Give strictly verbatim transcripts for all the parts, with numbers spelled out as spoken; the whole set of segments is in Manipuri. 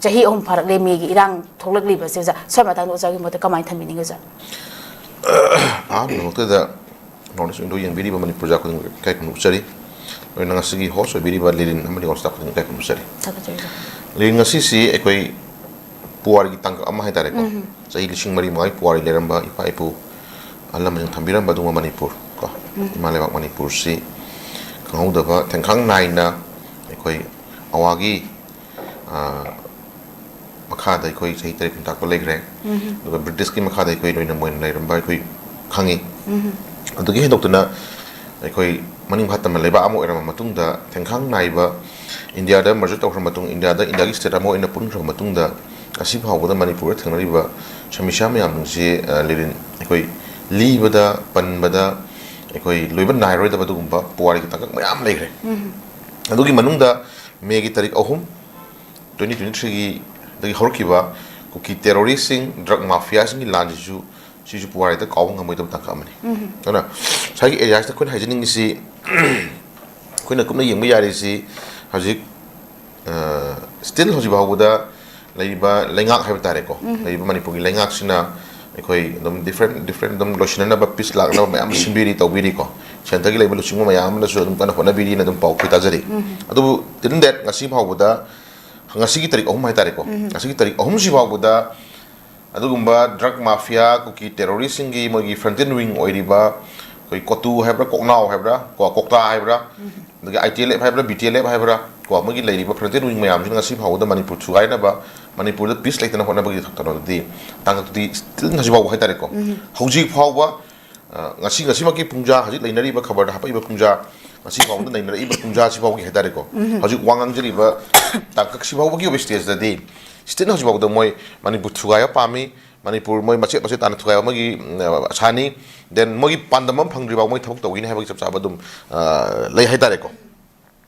ꯆꯍꯤ ꯑꯍꯨꯝ ꯐꯥꯔꯛꯂꯦ ꯃꯦꯒꯤ ꯏꯔꯥꯡ ꯊꯣꯛꯂꯛꯂꯤꯕꯁꯦ ꯑꯣꯖꯥ, ꯁ꯭ꯋꯥꯏ ꯃꯇꯥꯡꯗ ꯑꯣꯖꯥꯒꯤ ꯃꯣꯠꯇ ꯀꯃꯥꯏꯅ ꯊꯝꯕꯤꯅꯤꯡꯉꯤ ꯑꯣꯖꯥ? ꯑꯍꯥꯟꯕꯃꯛꯇꯗ North East Window ꯌꯦꯡꯕꯤꯔꯤꯕ ꯃꯅꯤꯄꯨꯔ ꯄ꯭ꯔꯖꯥ ꯈꯨꯗꯤꯡꯃꯛ ꯏꯀꯥꯏ ꯈꯨꯝꯅ ꯎꯠꯆꯔꯤ꯫ ꯂꯣꯏꯅ ꯉꯁꯤꯒꯤ host ꯑꯣꯏꯕꯤꯔꯤꯕ ꯂꯤꯂꯤꯟ ꯑꯃꯗꯤ all staff ꯈꯨꯗꯤꯡꯃꯛ ꯏꯀꯥꯏ ꯈꯨꯝꯅ ꯎꯠꯆꯔꯤ꯫ ꯊꯥꯒꯠꯆꯔꯤ ꯑꯣꯖꯥ꯫ ꯂꯤꯂꯤꯟ, ꯉꯁꯤꯁꯤ ꯑꯩꯈꯣꯏ ꯄꯨꯋꯥꯔꯤꯒꯤ ꯇꯥꯡꯀꯛ ꯑꯃ ꯍꯥꯏꯇꯥꯔꯦꯀꯣ꯫ ꯆꯍꯤ ꯂꯤꯁꯤꯡ ꯃꯔꯤ ꯃꯉꯥꯒꯤ ꯄꯨꯋꯥꯔꯤ ꯂꯩꯔꯝꯕ ꯏꯄꯥ ꯏꯄꯨ ꯑꯍꯜ ꯂꯃꯟꯁꯤꯡ ꯊꯝꯕꯤꯔꯝꯕ ꯑꯗꯨꯒꯨꯝꯕ ꯃꯅꯤꯄꯨꯔ ꯀꯣ, ꯏꯃꯥ ꯂꯩꯕꯥꯛ ꯃꯅꯤꯄꯨꯔꯁꯤ ꯈꯪꯍꯧꯗꯕ ꯊꯦꯡꯈꯥꯡ ꯅꯥꯏꯅ ꯑꯩꯈꯣꯏ ꯑꯋꯥꯒꯤ, ꯑ, ꯃꯈꯥꯗ ꯑꯩꯈꯣꯏ ꯆꯍꯤ ꯇꯔꯦꯠ ꯀꯨꯟ ꯇꯥꯛꯄ ꯂꯩꯈ꯭ꯔꯦ꯫ ꯑꯗꯨꯒ ꯕ꯭ꯔꯤꯇꯤꯁꯀꯤ ꯃꯈꯥꯗ ꯑꯩꯈꯣꯏ ꯂꯣꯏꯅ ꯃꯣꯏꯅ ꯂꯩꯔꯝꯕ ꯑꯩꯈꯣꯏ ꯈꯪꯉꯤ꯫ ꯑꯗꯨꯒꯤ ꯍꯦꯟꯗꯣꯛꯇꯨꯅ ꯑꯩꯈꯣꯏ ꯃꯅꯤꯡ ꯃꯈꯥ ꯇꯝꯅ ꯂꯩꯕꯥꯛ ꯑꯃ ꯑꯣꯏꯔꯕ ꯃꯇꯨꯡꯗ, ꯊꯦꯡꯈꯥꯡ ꯅꯥꯏꯕ ꯏꯟꯗꯤꯌꯥꯗ merge ꯇꯧꯈ꯭ꯔ ꯃꯇꯨꯡ, ꯏꯟꯗꯤꯌꯥꯗ, ꯏꯟꯗꯤꯌꯥꯒꯤ state ꯑꯃ ꯑꯣꯏꯅ ꯄꯨꯟꯈ꯭ꯔꯕ ꯃꯇꯨꯡꯗ, ꯉꯁꯤ ꯐꯥꯎꯕꯗ ꯃꯅꯤꯄꯨꯔꯗ ꯊꯦꯡꯅꯔꯤꯕ ꯁꯃꯁ꯭ꯌꯥ ꯃꯌꯥꯝꯁꯤ, ꯑ, ꯂꯤꯔꯤꯟ, ꯑꯩꯈꯣꯏ ꯂꯤꯕꯗ, ꯄꯟꯕꯗ ꯑꯩꯈꯣꯏ ꯂꯣꯏꯕ ꯅꯥꯏꯔꯣꯏꯗꯕ ꯑꯗꯨꯒꯨꯝꯕ ꯄꯨꯋꯥꯔꯤꯒꯤ ꯇꯥꯡꯀꯛ ꯃꯌꯥꯝ ꯂꯩꯈ꯭ꯔꯦ꯫ ꯑꯗꯨꯒꯤ ꯃꯅꯨꯡꯗ ꯃꯦꯒꯤ ꯇꯥꯔꯤꯛ ꯑꯍꯨꯝ, twenty twenty threeꯒꯤ ꯗꯒꯤ ꯍꯧꯔꯛꯈꯤꯕ ꯀꯨꯀꯤ terroristꯁꯤꯡ, drug mafiaꯁꯤꯡꯒꯤ ꯂꯥꯟꯁꯤꯁꯨ, ꯁꯤꯁꯨ ꯄꯨꯋꯥꯔꯤꯗ ꯀꯥꯎꯕ ꯉꯝꯃꯣꯏꯗꯕ ꯇꯥꯡꯀꯛ ꯑꯃꯅꯤ꯫ ꯑꯗꯨꯅ ꯉꯁꯥꯏꯒꯤ areaꯁꯤꯗ ꯑꯩꯈꯣꯏꯅ ꯍꯥꯏꯖꯅꯤꯡꯉꯤꯁꯤ, ꯑꯩꯈꯣꯏꯅ ꯀꯨꯞꯅ ꯌꯦꯡꯕ ꯌꯥꯔꯤꯁꯤ ꯍꯧꯖꯤꯛ, ꯑ, still ꯍꯧꯖꯤꯛ ꯐꯥꯎꯕꯗ ꯂꯩꯔꯤꯕ ꯂꯩꯉꯥꯛ ꯍꯥꯏꯕ ꯇꯥꯔꯦꯀꯣ, ꯂꯩꯔꯤꯕ ꯃꯅꯤꯄꯨꯔꯒꯤ ꯂꯩꯉꯥꯛꯁꯤꯅ ꯑꯩꯈꯣꯏ ꯑꯗꯨꯝ different different ꯑꯗꯨꯝ ꯂꯣꯏꯁꯤꯟꯅꯅꯕ, peace ꯂꯥꯛꯅꯕ ꯃꯌꯥꯝ ꯁꯤꯟꯕꯤꯔꯤ, ꯇꯧꯕꯤꯔꯤꯀꯣ꯫ Centreꯒꯤ ꯂꯩꯕ ꯂꯨꯆꯤꯡꯕ ꯃꯌꯥꯝ ꯑꯃꯅꯁꯨ ꯑꯗꯨꯝ ꯀꯟꯅ ꯍꯣꯠꯅꯕꯤꯔꯤꯅ ꯑꯗꯨꯝ ꯄꯥꯎ ꯑꯩꯈꯣꯏ ꯇꯥꯖꯔꯤ꯫ ꯑꯗꯨꯕꯨ till that ꯉꯁꯤ ꯐꯥꯎꯕꯗ, ꯉꯁꯤꯒꯤ ꯇꯥꯔꯤꯛ ꯑꯍꯨꯝ ꯍꯥꯏꯇꯥꯔꯦꯀꯣ, ꯉꯁꯤꯒꯤ ꯇꯥꯔꯤꯛ ꯑꯍꯨꯝꯁꯤ ꯐꯥꯎꯕꯗ ꯑꯗꯨꯒꯨꯝꯕ drug mafia, ꯀꯨꯀꯤ terroristꯁꯤꯡꯒꯤ ꯃꯣꯏꯒꯤ frontier wing ꯑꯣꯏꯔꯤꯕ ꯑꯩꯈꯣꯏ ꯀꯣꯇꯨ ꯍꯥꯏꯕ꯭ꯔꯥ, ꯀꯣꯛꯅꯥꯎ ꯍꯥꯏꯕ꯭ꯔꯥ, ꯀꯣ, ꯀꯣꯛꯇꯥ ꯍꯥꯏꯕ꯭ꯔꯥ, ꯑꯗꯒꯤ ITLF ꯍꯥꯏꯕ꯭ꯔꯥ, BTLF ꯍꯥꯏꯕ꯭ꯔꯥ, ꯀꯣ, ꯃꯣꯏꯒꯤ ꯂꯩꯔꯤꯕ frontier wing ꯃꯌꯥꯝꯁꯤꯅ ꯉꯁꯤ ꯐꯥꯎꯕꯗ ꯃꯅꯤꯄꯨꯔ ꯊꯨꯒꯥꯏꯅꯕ, ꯃꯅꯤꯄꯨꯔꯗ peace ꯂꯩꯇꯅ ꯍꯣꯠꯅꯕꯒꯤ ꯀꯩꯅꯣꯗꯨꯗꯤ, ꯇꯥꯡꯀꯛꯇꯨꯗꯤ still ꯍꯧꯖꯤꯛ ꯐꯥꯎꯕ ꯍꯥꯏꯇꯥꯔꯦꯀꯣ, ꯍꯧꯖꯤꯛ ꯐꯥꯎꯕ, ꯑ, ꯉꯁꯤ, ꯉꯁꯤꯃꯛꯀꯤ ꯄꯨꯡꯖꯥ, ꯍꯧꯖꯤꯛ ꯂꯩꯅꯔꯤꯕ ꯈꯕꯔꯗ ꯍꯥꯞꯄꯛꯏꯕ ꯄꯨꯡꯖꯥ, ꯉꯁꯤ ꯐꯥꯎꯕꯗ ꯅꯩꯅꯔꯛꯏꯕ ꯄꯨꯡꯖꯥꯁꯤ ꯐꯥꯎꯒꯤ ꯍꯥꯏꯇꯥꯔꯦꯀꯣ, ꯍꯧꯖꯤꯛ ꯋꯥ ꯉꯥꯡꯖꯔꯤꯕ ꯇꯥꯡꯀꯛꯁꯤ ꯐꯥꯎꯕꯒꯤ ꯑꯣꯏꯕ stageꯇꯗꯤ still ꯍꯧꯖꯤꯛ ꯐꯥꯎꯕꯗ ꯃꯣꯏ ꯃꯅꯤꯄꯨꯔ ꯊꯨꯒꯥꯏꯕ ꯄꯥꯝꯃꯤ, ꯃꯅꯤꯄꯨꯔ ꯃꯣꯏ ꯃꯆꯦꯠ ꯃꯆꯦꯠ ꯇꯥꯅ ꯊꯨꯒꯥꯏꯕ ꯑꯃꯒꯤ, ꯎꯝ, ꯑꯁꯥꯅꯤ꯫ Then ꯃꯣꯏꯒꯤ ꯄꯥꯟꯗꯝ ꯑꯃ ꯐꯪꯗ꯭ꯔꯤ ꯐꯥꯎ ꯃꯣꯏ ꯊꯕꯛ ꯇꯧꯈꯤꯅꯤ ꯍꯥꯏꯕꯒꯤ ꯆꯞ ꯆꯥꯕ ꯑꯗꯨꯝ, ꯑ, ꯂꯩ ꯍꯥꯏꯇꯥꯔꯦꯀꯣ꯫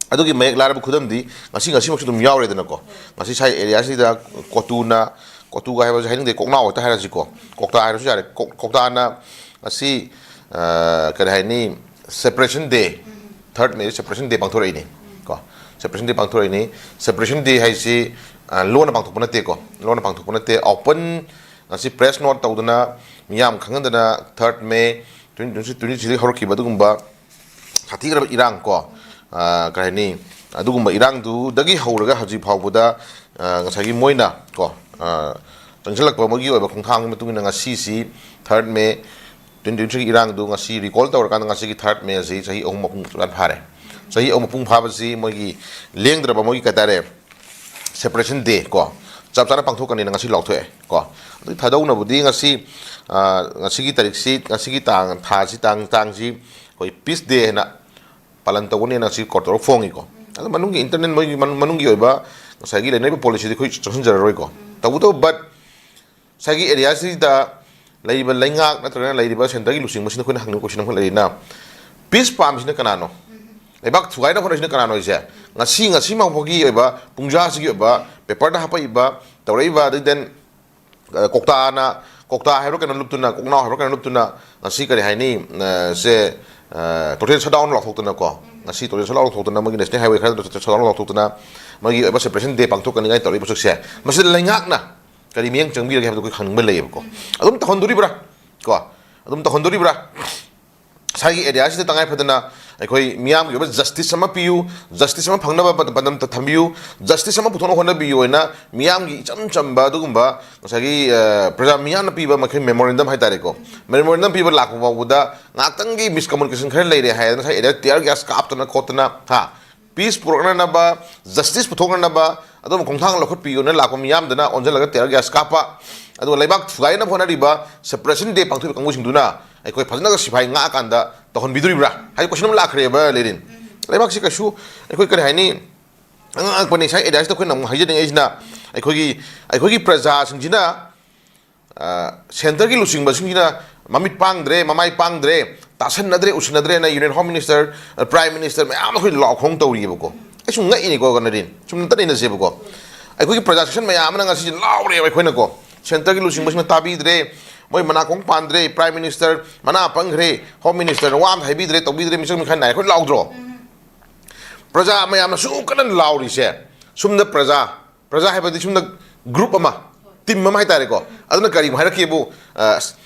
ꯑꯗꯨꯒꯤ ꯃꯌꯦꯛ ꯂꯥꯔꯕ ꯈꯨꯗꯝꯗꯤ ꯉꯁꯤ, ꯉꯁꯤꯃꯛꯁꯨ ꯑꯗꯨꯝ ꯌꯥꯎꯔꯦꯗꯅꯀꯣ꯫ ꯉꯁꯤ ꯁ꯭ꯋꯥꯏ areaꯁꯤꯗ ꯀꯣꯇꯨꯅ, ꯀꯣꯇꯨꯒ ꯍꯥꯏꯕꯁꯦ ꯍꯥꯏꯅꯤꯡꯗꯦ, ꯀꯣꯛꯅꯥꯎ ꯍꯦꯛꯇ ꯍꯥꯏꯔꯁꯤꯀꯣ, ꯀꯣꯛꯇꯥ ꯍꯥꯏꯔꯁꯨ ꯌꯥꯔꯦ, ꯀꯣꯛ-, ꯀꯣꯛꯇꯥꯅ ꯉꯁꯤ, ꯑ, ꯀꯔꯤ ꯍꯥꯏꯅꯤ, Separation Day, third May Separation Day ꯄꯥꯡꯊꯣꯔꯛꯏꯅꯤ ꯀꯣ꯫ Separation Day ꯄꯥꯡꯊꯣꯔꯛꯏꯅꯤ꯫ Separation Day ꯍꯥꯏꯁꯤ ꯑ, ꯂꯣꯟꯅ ꯄꯥꯡꯊꯣꯛꯄ ꯅꯠꯇꯦꯀꯣ꯫ ꯂꯣꯟꯅ ꯄꯥꯡꯊꯣꯛꯄ ꯅꯠꯇꯦ꯫ ꯑꯣꯄꯟ ꯉꯁꯤ ꯄ꯭ꯔꯦꯁ ꯅꯣꯠ ꯇꯧꯗꯅ, ꯃꯤꯌꯥꯝ ꯈꯪꯍꯟꯗꯅ, ꯊꯥꯔꯠ ꯃꯦ ꯇ꯭ꯋꯦꯟꯇꯤ ꯇ꯭ꯋꯦꯟꯇꯤ ꯊ꯭ꯔꯤꯗꯒꯤ ꯍꯧꯔꯛꯈꯤꯕ ꯑꯗꯨꯒꯨꯝꯕ ꯁꯥꯊꯤꯈ꯭ꯔꯕ ꯏꯔꯥꯡ ꯀꯣ, ꯑ, ꯀꯩ ꯍꯥꯏꯅꯤ, ꯑꯗꯨꯒꯨꯝꯕ ꯏꯔꯥꯡꯗꯨꯗꯒꯤ ꯍꯧꯔꯒ ꯍꯧꯖꯤꯛ ꯐꯥꯎꯕꯗ, ꯑ, ꯉꯁꯥꯏꯒꯤ ꯃꯣꯏꯅ ꯀꯣ, ꯑ, ꯆꯪꯁꯤꯜꯂꯛꯄ ꯃꯣꯏꯒꯤ ꯑꯣꯏꯕ ꯈꯣꯡꯊꯥꯡꯒꯤ ꯃꯇꯨꯡ ꯏꯟꯅ ꯉꯁꯤꯁꯤ ꯊꯥꯔꯠ ꯃꯦ ꯇ꯭ꯋꯦꯟꯇꯤ ꯇ꯭ꯋꯦꯟꯇꯤ ꯊ꯭ꯔꯤꯒꯤ ꯏꯔꯥꯡꯗꯨ ꯉꯁꯤ ꯔꯤꯀꯣꯜ ꯇꯧꯔꯀꯥꯟꯗ ꯉꯁꯤꯒꯤ ꯊꯥꯔꯠ ꯃꯦ ꯑꯁꯤ ꯆꯍꯤ ꯑꯍꯨꯝ ꯃꯄꯨꯡ ꯆꯞ ꯆꯥꯅ ꯐꯥꯔꯦ꯫ ꯆꯍꯤ ꯑꯍꯨꯝ ꯃꯄꯨꯡ ꯐꯥꯕꯁꯤ ꯃꯣꯏꯒꯤ ꯂꯦꯡꯗ꯭ꯔꯕ ꯃꯣꯏꯒꯤ ꯀꯩ ꯍꯥꯏꯇꯥꯔꯦ, ꯁꯦꯄꯔꯦꯁꯟ ꯗꯦ ꯀꯣ, ꯆꯞ ꯆꯥꯅ ꯄꯥꯡꯊꯣꯛꯀꯅꯤꯅ ꯉꯁꯤ ꯂꯥꯎꯊꯣꯛꯑꯦ ꯀꯣ꯫ ꯑꯗꯨ ꯊꯥꯗꯧꯅꯕꯨꯗꯤ ꯉꯁꯤ, ꯑ, ꯉꯁꯤꯒꯤ ꯇꯥꯔꯤꯛꯁꯤ, ꯉꯁꯤꯒꯤ ꯇꯥꯡ, ꯊꯥꯁꯤ, ꯇꯥꯡ, ꯇꯥꯡꯁꯤ ꯑꯩꯈꯣꯏ ꯄꯤꯁ ꯗꯦ ꯍꯥꯏꯅ ꯄꯥꯂꯟ ꯇꯧꯒꯅꯤꯅ ꯉꯁꯤ ꯀꯣꯔꯠ ꯑꯣꯔꯗꯔ ꯐꯣꯡꯉꯤꯀꯣ꯫ ꯑꯗꯣ ꯃꯅꯨꯡꯒꯤ ꯏꯟꯇꯔꯅꯦꯜ ꯃꯣꯏꯒꯤ ꯃꯅꯨꯡ-, ꯃꯅꯨꯡꯒꯤ ꯑꯣꯏꯕ ꯉꯁꯥꯏꯒꯤ ꯂꯩꯅꯔꯤꯕ ꯄꯣꯂꯤꯁꯤꯗꯤ ꯑꯩꯈꯣꯏ ꯆꯪꯁꯤꯟꯖꯔꯔꯣꯏꯀꯣ꯫ ꯇꯧꯕꯇꯕꯨ ꯕꯠ ꯉꯁꯥꯏꯒꯤ ꯑꯦꯔꯤꯌꯥꯁꯤꯗ ꯂꯩꯔꯤꯕ ꯂꯩꯉꯥꯛ ꯅꯠꯇ꯭ꯔꯒꯅ ꯂꯩꯔꯤꯕ ꯁꯦꯟꯇꯔꯒꯤ ꯂꯨꯆꯤꯡꯕꯁꯤꯅ ꯑꯩꯈꯣꯏꯅ ꯍꯪꯅꯤꯡꯕ ꯀꯣꯏꯁꯟ ꯑꯃꯈꯛ ꯂꯩꯔꯤꯅ, ꯄꯤꯁ ꯄꯥꯝꯃꯤꯁꯤꯅ ꯀꯅꯥꯅꯣ? ꯂꯩꯕꯥꯛ ꯊꯨꯒꯥꯏꯅꯕ ꯍꯣꯠꯅꯔꯤꯁꯤꯅ ꯀꯅꯥꯅꯣ ꯍꯥꯏꯁꯦ? ꯉꯁꯤ, ꯉꯁꯤꯃꯛ ꯐꯥꯎꯒꯤ ꯑꯣꯏꯕ, ꯄꯨꯡꯖꯥꯁꯤꯒꯤ ꯑꯣꯏꯕ, ꯄꯦꯄꯔꯗ ꯍꯥꯞꯄꯛꯏꯕ, ꯇꯧꯔꯛꯏꯕ, ꯑꯗꯩ then, ꯑ, ꯀꯧꯇꯥꯅ, ꯀꯧꯇꯥ ꯍꯥꯏꯕ꯭ꯔꯥ ꯀꯩꯅꯣ ꯂꯨꯞꯇꯨꯅ, ꯀꯣꯛꯅꯥꯎ ꯍꯥꯏꯕ꯭ꯔꯥ ꯀꯩꯅꯣ ꯂꯨꯞꯇꯨꯅ, ꯉꯁꯤ ꯀꯔꯤ ꯍꯥꯏꯅꯤ, ꯑ, ꯁꯦ, ꯑ, ꯇꯣꯇꯦꯜ ꯁꯠꯗꯥꯎꯟ ꯂꯥꯎꯊꯣꯛꯇꯅꯀꯣ, ꯉꯁꯤ ꯇꯣꯇꯦꯜ ꯁꯠꯗꯥꯎꯟ ꯂꯥꯎꯊꯣꯛꯇꯅ, ꯃꯣꯏꯒꯤ ꯅꯦꯁꯅꯦꯜ ꯍꯥꯏꯋꯦ ꯈꯔꯗ ꯇꯣꯇꯦꯜ ꯁꯠꯗꯥꯎꯟ ꯂꯥꯎꯊꯣꯛꯇꯅ, ꯃꯣꯏꯒꯤ ꯑꯣꯏꯕ ꯁꯦꯄꯔꯦꯁꯟ ꯗꯦ ꯄꯥꯡꯊꯣꯛꯀꯅꯤꯉꯥꯏ ꯇꯧꯔꯤꯕ ꯄꯣꯠꯁꯛꯁꯦ, ꯃꯁꯤꯗ ꯂꯩꯉꯥꯛꯅ ꯀꯔꯤ ꯃꯤꯠꯌꯦꯡ ꯆꯪꯕꯤꯔꯒꯦ ꯍꯥꯏꯕꯗꯣ ꯑꯩꯈꯣꯏ ꯈꯪꯅꯤꯡꯕ ꯂꯩꯌꯦꯕꯀꯣ꯫ ꯑꯗꯨꯝ ꯇꯧꯍꯟꯗꯣꯔꯤꯕ꯭ꯔꯥ? ꯀꯣ, ꯑꯗꯨꯝ ꯇꯧꯍꯟꯗꯣꯔꯤꯕ꯭ꯔꯥ? ꯉꯁꯥꯏꯒꯤ ꯑꯦꯔꯤꯌꯥꯁꯤꯗ ꯇꯉꯥꯏ ꯐꯗꯅ ꯑꯩꯈꯣꯏ ꯃꯤꯌꯥꯝꯒꯤ ꯑꯣꯏꯕ ꯖꯁꯇꯤꯁ ꯑꯃ ꯄꯤꯌꯨ, ꯖꯁꯇꯤꯁ ꯑꯃ ꯐꯪꯅꯕ ꯄ-, ꯄꯥꯟꯗꯝ ꯊꯝꯕꯤꯌꯨ, ꯖꯁꯇꯤꯁ ꯑꯃ ꯄꯨꯊꯣꯛꯅꯕ ꯍꯣꯠꯅꯕꯤꯌꯨ ꯍꯥꯏꯅ ꯃꯤꯌꯥꯝꯒꯤ ꯏꯆꯝ ꯆꯝꯕ ꯑꯗꯨꯒꯨꯝꯕ ꯉꯁꯥꯏꯒꯤ, ꯑ, ꯄ꯭ꯔꯖꯥ ꯃꯤꯌꯥꯝꯅ ꯄꯤꯕ ꯃꯈꯩ ꯃꯦꯃꯣꯔꯦꯟꯗꯝ ꯍꯥꯏꯇꯥꯔꯦꯀꯣ, ꯃꯦꯃꯣꯔꯦꯟꯗꯝ ꯄꯤꯕ ꯂꯥꯛꯄ ꯐꯥꯎꯕꯗ ꯉꯥꯏꯍꯥꯛꯇꯪꯒꯤ ꯃꯤꯁꯀꯝꯃꯨꯅꯤꯀꯦꯁꯟ ꯈꯔ ꯂꯩꯔꯦ ꯍꯥꯏꯗꯅ ꯉꯁꯥꯏ ꯑꯦꯔꯤꯌꯥ ꯇꯤꯌꯔ ꯒ꯭ꯌꯥꯁ ꯀꯥꯞꯇꯅ ꯈꯣꯠꯇꯅ, ꯍꯥ, ꯄꯤꯁ ꯄꯨꯔꯛꯅꯅꯕ, ꯖꯁꯇꯤꯁ ꯄꯨꯊꯣꯛꯅꯅꯕ ꯑꯗꯨꯝ ꯈꯣꯡꯊꯥꯡ ꯂꯧꯈꯠꯄꯤꯌꯨꯅ ꯂꯥꯛꯄ ꯃꯤꯌꯥꯝꯗꯨꯅ ꯑꯣꯟꯁꯤꯜꯂꯒ ꯇꯤꯌꯔ ꯒ꯭ꯌꯥꯁ ꯀꯥꯞꯄ, ꯑꯗꯨꯒ ꯂꯩꯕꯥꯛ ꯊꯨꯒꯥꯏꯅꯕ ꯍꯣꯠꯅꯔꯤꯕ ꯁꯦꯄꯔꯦꯁꯟ ꯗꯦ ꯄꯥꯡꯊꯣꯛꯏꯕ ꯀꯥꯡꯕꯨꯁꯤꯡꯗꯨꯅ ꯑꯩꯈꯣꯏ ꯐꯖꯅꯒ ꯁꯤꯐꯥꯏ ꯉꯥꯛꯑꯀꯥꯟꯗ ꯇꯧꯍꯟꯕꯤꯗꯣꯔꯤꯕ꯭ꯔꯥ ꯍꯥꯏꯕ ꯀꯣꯏꯁꯟ ꯑꯃ ꯂꯥꯛꯈ꯭ꯔꯦꯕ, ꯂꯦꯔꯤꯟ꯫ ꯂꯩꯕꯥꯛꯁꯤ ꯀꯩꯁꯨ ꯑꯩꯈꯣꯏ ꯀꯔꯤ ꯍꯥꯏꯅꯤ, ꯑꯉꯛꯄꯅꯤ꯫ ꯉꯁꯥꯏ ꯑꯦꯔꯤꯌꯥꯁꯤꯗ ꯑꯩꯈꯣꯏꯅ ꯑꯃꯨꯛ ꯍꯥꯏꯖꯅꯤꯡꯉꯛꯏꯁꯤꯅ, ꯑꯩꯈꯣꯏꯒꯤ, ꯑꯩꯈꯣꯏꯒꯤ ꯄ꯭ꯔꯖꯥꯁꯤꯡꯁꯤꯅ, ꯑ, ꯁꯦꯟꯇꯔꯒꯤ ꯂꯨꯆꯤꯡꯕꯁꯤꯡꯁꯤꯅ ꯃꯃꯤꯠ ꯄꯥꯡꯗ꯭ꯔꯦ, ꯃꯃꯥꯏ ꯄꯥꯡꯗ꯭ꯔꯦ, ꯇꯥꯁꯟꯅꯗ꯭ꯔꯦ, ꯎꯁꯤꯟꯅꯗ꯭ꯔꯦꯅ union home minister, prime minister ꯃꯌꯥꯝ ꯑꯩꯈꯣꯏ ꯂꯥꯎ ꯈꯣꯡ ꯇꯧꯔꯤꯑꯕꯀꯣ꯫ ꯑꯩ ꯁꯨꯝ ꯉꯛꯏꯅꯤꯀꯣ, ꯀꯅꯔꯤꯟ, ꯁꯨꯝ ꯅꯠꯇꯅ ꯏꯟꯅꯁꯦꯕꯀꯣ꯫ ꯑꯩꯈꯣꯏꯒꯤ ꯄ꯭ꯔꯖꯥ ꯁꯦꯛꯁꯟ ꯃꯌꯥꯝ ꯑꯃꯅ ꯉꯁꯤꯁꯦ ꯂꯥꯎꯔꯦꯕ ꯑꯩꯈꯣꯏꯅꯀꯣ꯫ ꯁꯦꯟꯇꯔꯒꯤ ꯂꯨꯆꯤꯡꯕꯁꯤꯡꯅ ꯇꯥꯕꯤꯗ꯭ꯔꯦ, ꯃꯣꯏ ꯃꯅꯥꯀꯣꯡ ꯄꯥꯟꯗ꯭ꯔꯦ, ꯄ꯭ꯔꯥꯏꯝ ꯃꯤꯅꯤꯁꯇꯔ ꯃꯅꯥ ꯄꯪꯈ꯭ꯔꯦ, ꯍꯣꯝ ꯃꯤꯅꯤꯁꯇꯔꯅ ꯋꯥ ꯑꯃ ꯍꯥꯏꯕꯤꯗ꯭ꯔꯦ, ꯇꯧꯕꯤꯗ꯭ꯔꯦ, ꯃꯤꯆꯪ ꯃꯤꯈꯥꯏ ꯅꯥꯏ, ꯑꯩꯈꯣꯏ ꯂꯥꯎꯗ꯭ꯔꯣ? ꯄ꯭ꯔꯖꯥ ꯃꯌꯥꯝꯅ ꯁꯨꯛ ꯀꯟꯅ ꯂꯥꯎꯔꯤꯁꯦ, ꯁꯨꯝꯗ ꯄ꯭ꯔꯖꯥ ꯄ꯭ꯔꯖꯥ ꯍꯥꯏꯕꯗꯤ ꯁꯨꯝꯅ ꯒ꯭ꯔꯨꯞ ꯑꯃ, ꯇꯤꯝ ꯑꯃ ꯍꯥꯏꯇꯥꯔꯦꯀꯣ꯫ ꯑꯗꯨꯅ ꯀꯔꯤꯒꯨꯝꯕ ꯍꯥꯏꯔꯛꯀꯦꯕꯨ, ꯑ,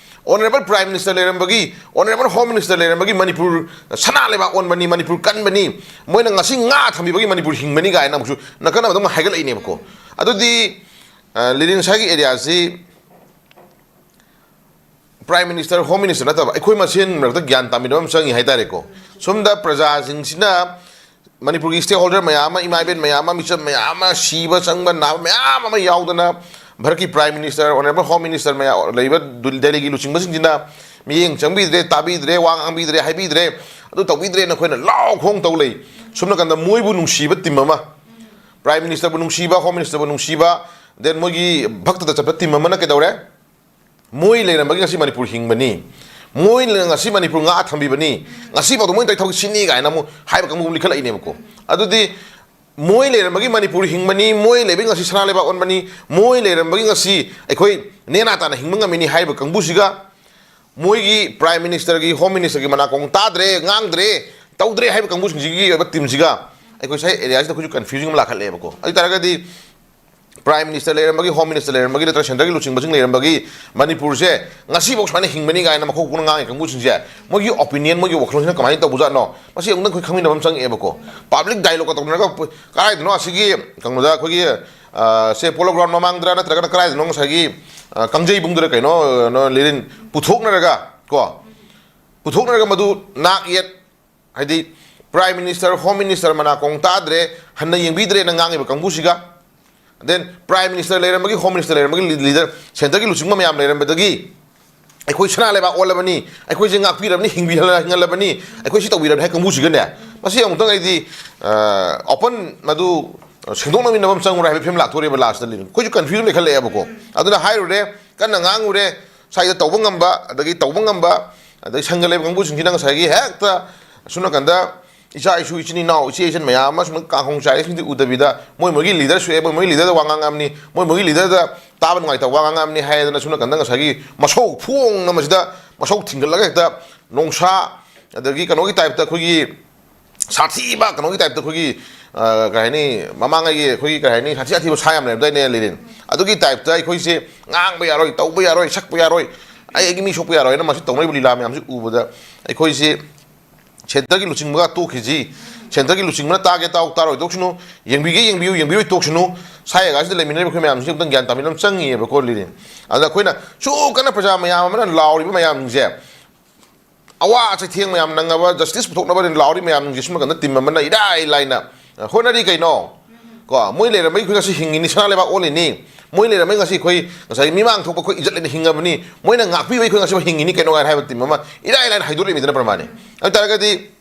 ꯑꯣꯅꯔꯦꯕꯜ ꯄ꯭ꯔꯥꯏꯝ ꯃꯤꯅꯤꯁꯇꯔ ꯂꯩꯔꯝꯕꯒꯤ, ꯑꯣꯅꯔꯦꯕꯜ ꯍꯣꯝ ꯃꯤꯅꯤꯁꯇꯔ ꯂꯩꯔꯝꯕꯒꯤ ꯃꯅꯤꯄꯨꯔ ꯁꯅꯥ ꯂꯩꯕꯥꯛ ꯑꯣꯟꯕꯅꯤ, ꯃꯅꯤꯄꯨꯔ ꯀꯟꯕꯅꯤ, ꯃꯣꯏꯅ ꯉꯁꯤ ꯉꯥ ꯊꯝꯕꯤꯕꯒꯤ ꯃꯅꯤꯄꯨꯔ ꯍꯤꯡꯕꯅꯤ ꯀꯥꯏꯅ ꯑꯃꯨꯛꯁꯨ ꯅꯥꯀꯟ ꯑꯃꯗ ꯑꯃꯨꯛ ꯍꯥꯏꯒꯠꯂꯛꯏꯅꯦꯕꯀꯣ꯫ ꯑꯗꯨꯗꯤ, ꯑ, ꯂꯤꯂꯤꯟ ꯁꯥꯏꯒꯤ ꯑꯦꯔꯤꯌꯥꯁꯤ ꯄ꯭ꯔꯥꯏꯝ ꯃꯤꯅꯤꯁꯇꯔ, ꯍꯣꯝ ꯃꯤꯅꯤꯁꯇꯔ ꯅꯠꯇꯕ ꯑꯩꯈꯣꯏ ꯃꯁꯦꯟ ꯃꯔꯛꯇ ꯒ꯭ꯌꯥꯟ ꯇꯥꯃꯤꯟꯅꯕ ꯑꯃ ꯆꯪꯉꯤ ꯍꯥꯏꯇꯥꯔꯦꯀꯣ꯫ ꯁꯣꯝꯗ ꯄ꯭ꯔꯖꯥꯁꯤꯡꯁꯤꯅ, ꯃꯅꯤꯄꯨꯔꯒꯤ ꯁ꯭ꯇꯦꯛ ꯍꯣꯜꯗꯔ ꯃꯌꯥꯝ ꯑꯃ, ꯏꯃꯥ ꯏꯕꯦꯟ ꯃꯌꯥꯝ ꯑꯃ, ꯃꯤꯆꯝ ꯃꯌꯥꯝ ꯑꯃ ꯁꯤꯕ ꯆꯪꯕ ꯅꯥꯕ ꯃꯌꯥꯝ ꯑꯃ ꯌꯥꯎꯗꯅ, ꯚꯥꯔꯠꯀꯤ prime minister, honourable home minister ꯃꯌꯥꯝ ꯂꯩꯕ ꯗꯨ-, ꯗꯦꯜꯂꯤꯒꯤ ꯂꯨꯆꯤꯡꯕꯁꯤꯡꯁꯤꯅ ꯃꯤꯠꯌꯦꯡ ꯆꯪꯕꯤꯗ꯭ꯔꯦ, ꯇꯥꯕꯤꯗ꯭ꯔꯦ, ꯋꯥ ꯉꯥꯡꯕꯤꯗ꯭ꯔꯦ, ꯍꯥꯏꯕꯤꯗ꯭ꯔꯦ, ꯑꯗꯨ ꯇꯧꯕꯤꯗ꯭ꯔꯦꯅ ꯑꯩꯈꯣꯏꯅ ꯂꯥꯎ ꯈꯣꯡ ꯇꯧ ꯂꯩ꯫ ꯁꯣꯝ ꯅꯥꯀꯟꯗ ꯃꯣꯏꯕꯨ ꯅꯨꯡꯁꯤꯕ ꯇꯤꯝ ꯑꯃ, ꯄ꯭ꯔꯥꯏꯝ ꯃꯤꯅꯤꯁꯇꯔꯕꯨ ꯅꯨꯡꯁꯤꯕ, ꯍꯣꯝ ꯃꯤꯅꯤꯁꯇꯔꯕꯨ ꯅꯨꯡꯁꯤꯕ, then ꯃꯣꯏꯒꯤ ꯚꯛꯇꯗ ꯆꯠꯄ ꯇꯤꯝ ꯑꯃꯅ ꯀꯩꯗꯧꯔꯦ? ꯃꯣꯏ ꯂꯩꯔꯝꯕꯒꯤ ꯉꯁꯤ ꯃꯅꯤꯄꯨꯔ ꯍꯤꯡꯕꯅꯤ, ꯃꯣꯏꯅ ꯉꯁꯤ ꯃꯅꯤꯄꯨꯔ ꯉꯥꯛꯑ ꯊꯝꯕꯤꯕꯅꯤ, ꯉꯁꯤꯐꯥꯎꯗ ꯃꯣꯏꯅ ꯇꯧꯔꯤ ꯊꯕꯛ ꯁꯤꯅꯤ ꯀꯥꯏꯅ ꯑꯃꯨꯛ ꯍꯥꯏꯕ ꯀꯥꯡꯕꯨ ꯑꯃ ꯂꯤꯈꯠꯂꯛꯏꯅꯦꯕꯀꯣ꯫ ꯑꯗꯨꯗꯤ ꯃꯣꯏ ꯂꯩꯔꯝꯕꯒꯤ ꯃꯅꯤꯄꯨꯔ ꯍꯤꯡꯕꯅꯤ, ꯃꯣꯏ ꯂꯩꯕꯒꯤ ꯉꯁꯤ ꯁꯅꯥ ꯂꯩꯕꯥꯛ ꯑꯣꯟꯕꯅꯤ, ꯃꯣꯏ ꯂꯩꯔꯝꯕꯒꯤ ꯉꯁꯤ ꯑꯩꯈꯣꯏ ꯅꯦꯅꯥ ꯇꯥꯅ ꯍꯤꯡꯕ ꯉꯝꯃꯤꯅꯤ ꯍꯥꯏꯔꯤꯕ ꯀꯥꯡꯕꯨꯁꯤꯒ, ꯃꯣꯏꯒꯤ ꯄ꯭ꯔꯥꯏꯝ ꯃꯤꯅꯤꯁꯇꯔꯒꯤ, ꯍꯣꯝ ꯃꯤꯅꯤꯁꯇꯔꯒꯤ ꯃꯅꯥꯀꯣꯡ ꯇꯥꯗ꯭ꯔꯦ, ꯉꯥꯡꯗ꯭ꯔꯦ, ꯇꯧꯗ꯭ꯔꯦ ꯍꯥꯏꯕ ꯀꯥꯡꯕꯨꯁꯤꯡꯁꯤꯒꯤ ꯑꯣꯏꯕ ꯇꯤꯝꯁꯤꯒ ꯑꯩꯈꯣꯏ ꯉꯁꯥꯏ ꯑꯦꯔꯤꯌꯥꯁꯤꯗ ꯑꯩꯈꯣꯏꯁꯨ ꯀꯟꯐ꯭ꯌꯨꯖꯟ ꯑꯃ ꯂꯥꯛꯈꯠꯂꯦꯕꯀꯣ꯫ ꯑꯗꯨ ꯑꯣꯏ ꯇꯥꯔꯒꯗꯤ ꯄ꯭ꯔꯥꯏꯝ ꯃꯤꯅꯤꯁꯇꯔ ꯂꯩꯔꯝꯕꯒꯤ, ꯍꯣꯝ ꯃꯤꯅꯤꯁꯇꯔ ꯂꯩꯔꯝꯕꯒꯤ, ꯅꯠꯇ꯭ꯔꯒ ꯁꯦꯟꯇꯔꯒꯤ ꯂꯨꯆꯤꯡꯕꯁꯤꯡ ꯂꯩꯔꯝꯕꯒꯤ ꯃꯅꯤꯄꯨꯔꯁꯦ ꯉꯁꯤꯐꯥꯎ ꯁꯨꯃꯥꯏꯅ ꯍꯤꯡꯕꯅꯤ ꯀꯥꯏꯅ ꯃꯈꯣꯛ ꯈꯨꯅ ꯉꯥꯡꯉꯤ ꯀꯥꯡꯕꯨꯁꯤꯡꯁꯦ, ꯃꯣꯏꯒꯤ ꯑꯣꯄꯤꯅꯤꯌꯟ, ꯃꯣꯏꯒꯤ ꯋꯥꯈꯜꯂꯣꯟꯁꯤꯅ ꯀꯃꯥꯏꯅ ꯇꯧꯕꯖꯥꯠꯅꯣ? ꯃꯁꯤ ꯑꯃꯨꯛꯇꯪ ꯑꯩꯈꯣꯏ ꯈꯪꯃꯤꯟꯅꯕ ꯑꯃ ꯆꯪꯉꯛꯑꯦꯕꯀꯣ꯫ ꯄꯕ꯭ꯂꯤꯛ ꯗꯥꯏꯂꯣꯒꯀ ꯇꯧꯅꯔꯒ ꯄ-, ꯀꯗꯥꯏꯗꯅꯣ ꯑꯁꯤꯒꯤ ꯀꯩꯅꯣꯗ ꯑꯩꯈꯣꯏꯒꯤ, ꯑ, ꯁꯦ ꯄꯣꯂꯣ ꯒ꯭ꯔꯥꯎꯟ ꯃꯃꯥꯡꯗꯔ ꯅꯠꯇ꯭ꯔꯒꯅ ꯀꯗꯥꯏꯗꯅꯣ ꯉꯁꯥꯏꯒꯤ, ꯑ, ꯀꯥꯡꯖꯩꯕꯨꯡꯗꯔ ꯀꯩꯅꯣ, ꯑ, ꯅꯣ, ꯂꯤꯔꯤꯟ ꯄꯨꯊꯣꯛꯅꯔꯒ ꯀꯣ, ꯄꯨꯊꯣꯛꯅꯔꯒ ꯃꯗꯨ ꯅꯥꯛ ꯌꯦꯠ, ꯍꯥꯏꯗꯤ ꯄ꯭ꯔꯥꯏꯝ ꯃꯤꯅꯤꯁꯇꯔ, ꯍꯣꯝ ꯃꯤꯅꯤꯁꯇꯔ ꯃꯅꯥꯀꯣꯡ ꯇꯥꯗ꯭ꯔꯦ, ꯍꯟꯅ ꯌꯦꯡꯕꯤꯗ꯭ꯔꯦꯅ ꯉꯥꯡꯉꯤꯕ ꯀꯥꯡꯕꯨꯁꯤꯒ, then ꯄ꯭ꯔꯥꯏꯝ ꯃꯤꯅꯤꯁꯇꯔ ꯂꯩꯔꯝꯕꯒꯤ, ꯍꯣꯝ ꯃꯤꯅꯤꯁꯇꯔ ꯂꯩꯔꯝꯕꯒꯤ, ꯂꯤ-, ꯂꯤꯗꯔ, ꯁꯦꯟꯇꯔꯒꯤ ꯂꯨꯆꯤꯡꯕ ꯃꯌꯥꯝ ꯂꯩꯔꯝꯕꯗꯒꯤ ꯑꯩꯈꯣꯏ ꯁꯅꯥ ꯂꯩꯕꯥꯛ ꯑꯣꯜꯂꯕꯅꯤ, ꯑꯩꯈꯣꯏꯁꯦ ꯉꯥꯛꯄꯤꯔꯕꯅꯤ, ꯍꯤꯡꯕꯤꯍꯜꯂ-, ꯍꯤꯡꯍꯜꯂꯕꯅꯤ, ꯑꯩꯈꯣꯏ ꯁꯤ ꯇꯧꯕꯤꯔꯕꯅꯤ ꯍꯥꯏ ꯀꯥꯡꯕꯨꯁꯤꯒꯅꯦ, ꯃꯁꯤ ꯑꯃꯨꯛꯇꯪ ꯑꯩꯗꯤ, ꯑ, ꯑꯣꯄꯟ ꯃꯗꯨ ꯁꯦꯡꯗꯣꯛꯅꯃꯤꯟꯅꯕ ꯑꯃ ꯆꯪꯉꯨꯔꯦ ꯍꯥꯏꯕ ꯐꯤꯕꯝ ꯂꯥꯛꯇꯣꯔꯦꯕ ꯂꯥꯁꯇ ꯂꯤꯔꯤꯟ꯫ ꯑꯩꯈꯣꯏꯁꯨ ꯀꯟꯐ꯭ꯌꯨꯖꯟ ꯂꯩꯈꯠꯂꯛꯑꯦꯕꯀꯣ꯫ ꯑꯗꯨꯅ ꯍꯥꯏꯔꯨꯔꯦ, ꯀꯟꯅ ꯉꯥꯡꯉꯨꯔꯦ, ꯁ꯭ꯋꯥꯏꯗ ꯇꯧꯕ ꯉꯝꯕ, ꯑꯗꯒꯤ ꯇꯧꯕ ꯉꯝꯕ, ꯑꯗꯒꯤ ꯁꯪꯒ ꯂꯩꯕ ꯀꯥꯡꯕꯨꯁꯤꯡꯁꯤꯅ ꯉꯁꯥꯏꯒꯤ ꯍꯦꯛꯇ ꯑꯁꯣꯝ ꯅꯥꯀꯟꯗ ꯏꯆꯥ ꯏꯁꯨ, ꯏꯆꯤꯟ ꯏꯅꯥꯎ, ꯏꯆꯦ ꯏꯆꯟ ꯃꯌꯥꯝ ꯑꯃ ꯁꯨꯝ ꯀꯥꯡꯈꯣꯡ ꯆꯥꯏꯔꯤꯁꯤꯡꯗꯤ ꯎꯗꯕꯤꯗ ꯃꯣꯏ ꯃꯣꯏꯒꯤ ꯂꯤꯗꯔ ꯁꯣꯛꯑꯦ, ꯃꯣꯏ ꯃꯣꯏꯒꯤ ꯂꯤꯗꯔꯗ ꯋꯥ ꯉꯥꯡꯉꯝꯅꯤ, ꯃꯣꯏ ꯃꯣꯏꯒꯤ ꯂꯤꯗꯔꯗ ꯇꯥꯕ ꯅꯨꯡꯉꯥꯏꯇꯕ ꯋꯥ ꯉꯥꯡꯉꯝꯅꯤ ꯍꯥꯏꯗꯅ ꯁꯣꯝ ꯅꯥꯀꯟꯗ ꯉꯁꯥꯏꯒꯤ ꯃꯁꯧ ꯐꯣꯡꯅ ꯃꯁꯤꯗ ꯃꯁꯧ ꯊꯤꯡꯒꯠꯂꯒ ꯍꯦꯛꯇ ꯅꯣꯡꯁꯥ ꯑꯗꯒꯤ ꯀꯩꯅꯣꯒꯤ ꯇꯥꯏꯞꯇ ꯑꯩꯈꯣꯏꯒꯤ ꯁꯥꯊꯤꯕ ꯀꯩꯅꯣꯒꯤ ꯇꯥꯏꯞꯇ ꯑꯩꯈꯣꯏꯒꯤ, ꯑ, ꯀꯩ ꯍꯥꯏꯅꯤ, ꯃꯃꯥꯡꯉꯩꯒꯤ ꯑꯩꯈꯣꯏꯒꯤ ꯀꯩ ꯍꯥꯏꯅꯤ, ꯁꯥꯊꯤ ꯁꯥꯊꯤꯕ ꯁꯥ ꯌꯥꯝ ꯂꯩꯔꯝꯗꯥꯏꯅꯦ, ꯂꯤꯔꯤꯟ? ꯑꯗꯨꯒꯤ ꯇꯥꯏꯞꯇ ꯑꯩꯈꯣꯏꯁꯦ ꯉꯥꯡꯕ ꯌꯥꯔꯣꯏ, ꯇꯧꯕ ꯌꯥꯔꯣꯏ, ꯁꯛꯄ ꯌꯥꯔꯣꯏ, ꯑꯩ ꯑꯩꯒꯤ ꯃꯤ ꯁꯣꯛꯄ ꯌꯥꯔꯣꯏꯅ ꯃꯁꯤ ꯇꯧꯅꯔꯤꯕ ꯂꯤꯂꯥ ꯃꯌꯥꯝꯁꯤ ꯎꯕꯗ ꯑꯩꯈꯣꯏꯁꯦ ꯁꯦꯟꯇꯔꯒꯤ ꯂꯨꯆꯤꯡꯕꯒ ꯇꯣꯛꯈꯤꯁꯤ, ꯁꯦꯟꯇꯔꯒꯤ ꯂꯨꯆꯤꯡꯕꯅ ꯇꯥꯒꯦ ꯇꯥꯎ, ꯇꯥꯔꯣꯏ ꯇꯣꯛꯁꯅꯨ, ꯌꯦꯡꯕꯤꯒꯦ ꯌꯦꯡꯕꯤꯌꯨ, ꯌꯦꯡꯕꯤꯔꯣꯏ ꯇꯣꯛꯁꯅꯨ, ꯁꯥ ꯌꯥꯒꯥꯁꯤꯗ ꯂꯩꯃꯤꯟꯅꯔꯤꯕ ꯑꯩꯈꯣꯏ ꯃꯌꯥꯝꯁꯤꯡꯁꯦ ꯑꯃꯨꯛꯇꯪ ꯒ꯭ꯌꯥꯟ ꯇꯥꯃꯤꯟꯅꯕ ꯑꯃ ꯆꯪꯉꯤꯑꯕꯀꯣ, ꯂꯤꯔꯤꯟ꯫ ꯑꯗ ꯑꯩꯈꯣꯏꯅ ꯁꯨ ꯀꯟꯅ ꯄ꯭ꯔꯖꯥ ꯃꯌꯥꯝ ꯑꯃꯅ ꯂꯥꯎꯔꯤꯕ ꯃꯌꯥꯝꯁꯤꯡꯁꯦ, ꯑꯋꯥ ꯆꯩꯊꯦꯡ ꯃꯌꯥꯝ ꯅꯪꯅꯕ, ꯖꯁꯇꯤꯁ ꯄꯨꯊꯣꯛꯅꯕ ꯂꯥꯎꯔꯤ ꯃꯌꯥꯝꯁꯤꯡꯁꯦ ꯁꯨꯝ ꯀꯥꯟꯗ ꯇꯤꯝ ꯑꯃꯅ ꯏꯔꯥꯏ ꯂꯥꯏꯅ, ꯑ, ꯍꯣꯠꯅꯔꯤ ꯀꯩꯅꯣ? ꯀꯣ, ꯃꯣꯏ ꯂꯩꯔꯝꯕꯩ ꯑꯩꯈꯣꯏ ꯉꯁꯤ ꯍꯤꯡꯉꯤꯅꯤ, ꯁꯅꯥ ꯂꯩꯕꯥꯛ ꯑꯣꯜꯂꯤꯅꯤ꯫ ꯃꯣꯏ ꯂꯩꯔꯝꯕꯩ ꯉꯁꯤ ꯑꯩꯈꯣꯏ ꯉꯁꯥꯏ ꯃꯤꯃꯥꯡ ꯊꯣꯛꯄ ꯑꯩꯈꯣꯏ ꯏꯖꯠ ꯂꯩꯅ ꯍꯤꯡꯉꯕꯅꯤ꯫ ꯃꯣꯏꯅ ꯉꯥꯛꯄꯤꯕꯩ ꯑꯩꯈꯣꯏ ꯉꯁꯤ ꯍꯤꯡꯉꯤꯅꯤ ꯀꯩꯅꯣ ꯀꯥꯏꯅ ꯍꯥꯏꯕ ꯇꯤꯝ ꯑꯃ ꯏꯔꯥꯏ ꯂꯥꯏꯅ ꯍꯥꯏꯗꯣꯔꯛꯏꯃꯤꯗꯅ ꯄ꯭ꯔꯃꯥꯅꯤ꯫ ꯑꯗꯨ ꯇꯥꯔꯒꯗꯤ